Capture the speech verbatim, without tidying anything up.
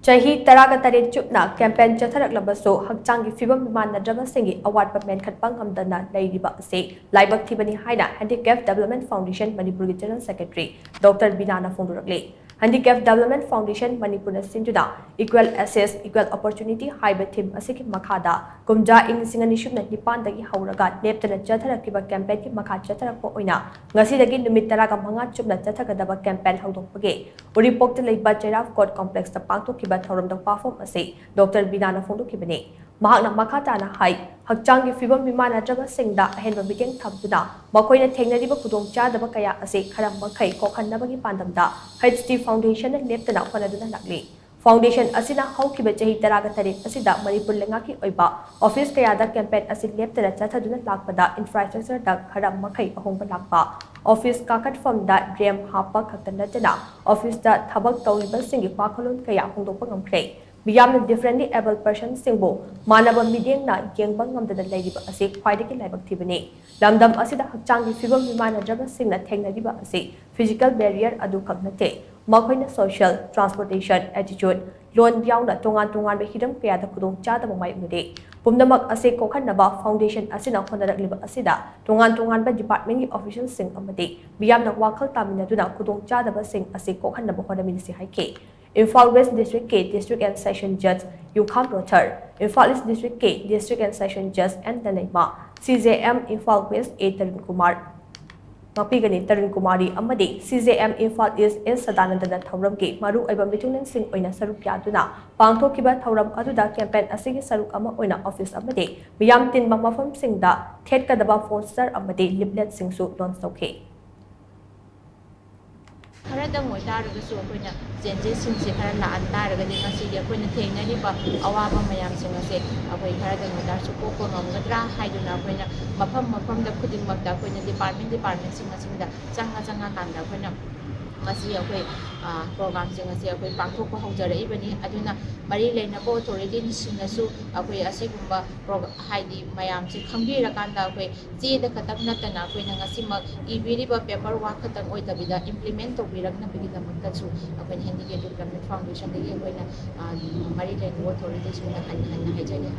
ꯆꯍꯤ ꯇꯔꯥꯒ ꯇꯔꯦꯠ ꯆꯨꯞꯅ ꯀꯦꯝꯄꯦꯟ ꯆꯠꯊꯔꯛꯂꯕꯁꯨ ꯍꯛꯆꯥꯡꯒꯤ ꯐꯤꯕꯝ ꯃꯤꯃꯥꯟꯅꯗ꯭ꯔꯕꯁꯤꯡꯒꯤ ꯑꯋꯥꯠꯄ ꯃꯦꯟꯈꯠꯄ ꯉꯝꯗꯅ ꯂꯩꯔꯤꯕ ꯑꯁꯤ ꯂꯥꯏꯕꯛ ꯊꯤꯕꯅꯤ ꯍꯥꯏꯅ Handicap Development Foundation ꯃꯅꯤꯄꯨꯔꯒꯤ General Secretary Doctor ꯕꯤꯅꯥꯅ ꯐꯣꯡꯗꯣꯔꯛꯂꯤ꯫ Handicap Development Foundation ꯃꯅꯤꯄꯨꯔꯅ ꯁꯤꯟꯗꯨꯅ Equal Access, Equal Opportunity ꯍꯥꯏꯕ theme ꯑꯁꯤꯒꯤ ꯃꯈꯥꯗ ꯀꯨꯝꯖꯥ ꯏꯪ ꯂꯤꯁꯤꯡ ꯑꯅꯤ ꯁꯨꯞꯅ ꯅꯤꯄꯥꯟꯗꯒꯤ ꯍꯧꯔꯒ ꯂꯦꯞꯇꯅ ꯆꯠꯊꯔꯛꯈꯤꯕ ꯀꯦꯝꯄꯦꯟꯒꯤ ꯃꯈꯥ ꯆꯠꯊꯔꯛꯄ ꯑꯣꯏꯅ ꯉꯁꯤꯗꯒꯤ ꯅꯨꯃꯤꯠ ꯇꯔꯥꯒ ꯃꯉꯥ ꯆꯨꯞꯅ ꯆꯠꯊꯒꯗꯕ ꯀꯦꯝꯄꯦꯟ ꯍꯧꯗꯣꯛꯄꯒꯤ ꯎꯔꯤꯄꯣꯛꯇ ꯂꯩꯕ ꯆꯩꯔꯥꯎ ꯀꯣꯔꯠ ꯀꯣꯝꯄ꯭ꯂꯦꯛꯁꯇ ꯄꯥꯡꯊꯣꯛꯈꯤꯕ ꯊꯧꯔꯝꯗ ꯋꯥꯐꯝ ꯑꯁꯤ ꯗꯣꯛꯇꯔ ꯕꯤꯅꯥꯅ ꯐꯣꯡꯗꯣꯛꯈꯤꯕꯅꯤ꯫ ꯃꯍꯥꯛꯅ ꯃꯈꯥ ꯇꯥꯅ ꯍꯥꯏ, ꯍꯛꯆꯥꯡꯒꯤ ꯐꯤꯕꯝ ꯃꯤꯃꯥꯟꯅꯗ꯭ꯔꯕꯁꯤꯡꯗ ꯑꯍꯦꯟꯕ ꯃꯤꯠꯌꯦꯡ ꯊꯝꯗꯨꯅ ꯃꯈꯣꯏꯅ ꯊꯦꯡꯅꯔꯤꯕ ꯈꯨꯗꯣꯡꯆꯥꯗꯕ ꯀꯌꯥ ꯑꯁꯤ ꯈꯔ ꯃꯈꯩ ꯀꯣꯛꯍꯟꯅꯕꯒꯤ ꯄꯥꯟꯗꯝꯗ H D Foundationꯅ ꯂꯦꯞꯇꯅ ꯍꯣꯠꯅꯗꯨꯅ ꯂꯥꯛꯂꯤ꯫ Foundation ꯑꯁꯤꯅ ꯍꯧꯈꯤꯕ ꯆꯍꯤ ꯇꯔꯥꯒ ꯇꯔꯦꯠ ꯑꯁꯤꯗ ꯃꯅꯤꯄꯨꯔ ꯂꯩꯉꯥꯛꯀꯤ ꯑꯣꯏꯕ office ꯀꯌꯥꯗ ꯀꯦꯝꯄꯦꯟ ꯑꯁꯤ ꯂꯦꯞꯇꯅ ꯆꯠꯊꯗꯨꯅ ꯂꯥꯛꯄꯗ infrastructureꯗ ꯈꯔ ꯃꯈꯩ ꯑꯍꯣꯡꯕ ꯂꯥꯛꯄ, office ꯀꯥꯈꯠꯐꯝꯗ ramp ꯍꯥꯞꯄ ꯈꯛꯇ ꯅꯠꯇꯅ officeꯇ ꯊꯕꯛ ꯇꯧꯔꯤꯕꯁꯤꯡꯒꯤ ꯋꯥꯈꯜꯂꯣꯟ ꯀꯌꯥ ꯍꯣꯡꯗꯣꯛꯄ ꯉꯝꯈ꯭ꯔꯦ꯫ ꯃꯤꯌꯥꯝꯅ differently abled personꯁꯤꯡꯕꯨ ꯃꯥꯟꯅꯕ ꯃꯤꯠꯌꯦꯡꯅ ꯌꯦꯡꯕ ꯉꯝꯗꯅ ꯂꯩꯔꯤꯕ ꯑꯁꯤ ꯈ꯭ꯋꯥꯏꯗꯒꯤ ꯂꯥꯏꯕꯛ ꯊꯤꯕꯅꯤ꯫ ꯂꯝꯗꯝ ꯑꯁꯤꯗ ꯍꯛꯆꯥꯡꯒꯤ ꯐꯤꯕꯝ ꯃꯤꯃꯥꯟꯅꯗ꯭ꯔꯕꯁꯤꯡꯅ ꯊꯦꯡꯅꯔꯤꯕ ꯑꯁꯤ physical barrier ꯑꯗꯨꯈꯛ ꯅꯠꯇꯦ, ꯃꯈꯣꯏꯅ social, transportation, attitude, ꯂꯣꯟ ꯌꯥꯎꯅ ꯇꯣꯉꯥꯟ ꯇꯣꯉꯥꯟꯕ ꯍꯤꯔꯝ ꯀꯌꯥꯗ ꯈꯨꯗꯣꯡꯆꯥꯗꯕ ꯃꯥꯌꯣꯛꯅꯔꯤ꯫ ꯄꯨꯝꯅꯃꯛ ꯑꯁꯤ ꯀꯣꯛꯍꯟꯅꯕ foundation ꯑꯁꯤꯅ ꯍꯣꯠꯅꯔꯛꯂꯤꯕ ꯑꯁꯤꯗ ꯇꯣꯉꯥꯟ ꯇꯣꯉꯥꯟꯕ departmentꯀꯤ officialꯁꯤꯡ ꯑꯃꯗꯤ ꯃꯤꯌꯥꯝꯅ ꯋꯥꯈꯜ ꯇꯥꯃꯤꯟꯅꯗꯨꯅ ꯈꯨꯗꯣꯡꯆꯥꯗꯕꯁꯤꯡ ꯑꯁꯤ ꯀꯣꯛꯍꯟꯅꯕ ꯍꯣꯠꯅꯃꯤꯟꯅꯁꯤ ꯍꯥꯏꯈꯤ꯫ Imphal West Districtꯀꯤ District and Session Judge ꯌꯨꯝꯈꯥꯝ ꯔꯣꯊꯔ, Imphal East Districtꯀꯤ District and Session Judge N ꯂꯂꯩꯃ, C J M Imphal West A Tarun Kumar, ꯉꯥꯛꯄꯤꯒꯅꯤ, Tarun Kumari ꯑꯃꯗꯤ C J M Imphal East S ꯁꯗꯥꯅꯟꯗꯅ ꯊꯧꯔꯝꯒꯤ ꯃꯔꯨꯑꯣꯏꯕ ꯃꯤꯊꯨꯡꯂꯦꯟꯁꯤꯡ ꯑꯣꯏꯅ ꯁꯔꯨꯛ ꯌꯥꯗꯨꯅ ꯄꯥꯡꯊꯣꯛꯈꯤꯕ ꯊꯧꯔꯝ ꯑꯗꯨꯗ campaign ꯑꯁꯤꯒꯤ ꯁꯔꯨꯛ ꯑꯃ ꯑꯣꯏꯅ office ꯑꯃꯗꯤ ꯃꯤꯌꯥꯝ ꯇꯤꯟꯕ ꯃꯐꯝꯁꯤꯡꯗ ꯊꯦꯠꯀꯗꯕ poster ꯑꯃꯗꯤ leafletꯁꯤꯡꯁꯨ launch ꯇꯧꯈꯤ꯫ ꯈꯔꯗꯪ ꯑꯣꯏꯇꯥꯔꯒꯁꯨ ꯑꯩꯈꯣꯏꯅ changesꯁꯤꯡꯁꯦ ꯈꯔ ꯂꯥꯛꯍꯟ ꯇꯥꯔꯒꯗꯤ ꯉꯁꯤꯒꯤ ꯑꯩꯈꯣꯏꯅ ꯊꯦꯡꯅꯔꯤꯕ ꯑꯋꯥꯕ ꯃꯌꯥꯝꯁꯤꯡ ꯑꯁꯦ ꯑꯩꯈꯣꯏ ꯈꯔꯗꯪ ꯑꯣꯏꯇꯥꯔꯁꯨ ꯀꯣꯛꯄ ꯉꯝꯒꯗ꯭ꯔꯥ ꯍꯥꯏꯗꯨꯅ ꯑꯩꯈꯣꯏꯅ ꯃꯐꯝ ꯃꯐꯝꯗ ꯈꯨꯗꯤꯡꯃꯛꯇ ꯑꯩꯈꯣꯏꯅ department departmentꯁꯤꯡ ꯑꯁꯤꯗ ꯆꯪꯉ ꯆꯪꯉꯀꯥꯟꯗ ꯑꯩꯈꯣꯏꯅ ꯉꯁꯤ ꯑꯩꯈꯣꯏ ꯄ꯭ꯔꯣꯒ꯭ꯔꯥꯝꯁꯤꯡ ꯑꯁꯤ ꯑꯩꯈꯣꯏ ꯄꯥꯡꯊꯣꯛꯄ ꯍꯧꯖꯔꯛꯏꯕꯅꯤ꯫ ꯑꯗꯨꯅ ꯃꯔꯤ ꯂꯩꯅꯕ ꯑꯣꯊꯣꯔꯤꯇꯤꯁꯤꯡꯅꯁꯨ ꯑꯩꯈꯣꯏ ꯑꯁꯤꯒꯨꯝꯕ ꯄ꯭ꯔꯣ- ꯍꯥꯏꯗꯤ ꯃꯌꯥꯝꯁꯦ ꯈꯪꯕꯤꯔꯀꯥꯟꯗ ꯑꯩꯈꯣꯏ ꯆꯦꯗ ꯈꯛꯇꯪ ꯅꯠꯇꯅ ꯑꯩꯈꯣꯏꯅ ꯉꯁꯤꯃꯛ ꯏꯕꯤꯔꯤꯕ ꯄꯦꯄꯔ ꯋꯥꯛ ꯈꯛꯇꯪ ꯑꯣꯏꯗꯕꯤꯗ ꯏꯝꯄ꯭ꯂꯤꯃꯦꯟ ꯇꯧꯕꯤꯔꯛꯅꯕꯒꯤꯗꯃꯛꯇꯁꯨ ꯑꯩꯈꯣꯏꯅ ꯍꯦꯟꯗꯤꯀꯦꯞ ꯗꯤꯕꯂꯞꯃꯦꯟ ꯐꯥꯎꯟꯗꯦꯁꯟꯗꯒꯤ ꯑꯩꯈꯣꯏꯅ ꯃꯔꯤ ꯂꯩꯅꯕ ꯑꯣꯊꯣꯔꯤꯇꯤꯁꯤꯡꯗ ꯍꯟꯅ ꯍꯟꯅ ꯍꯥꯏꯖꯔꯤ꯫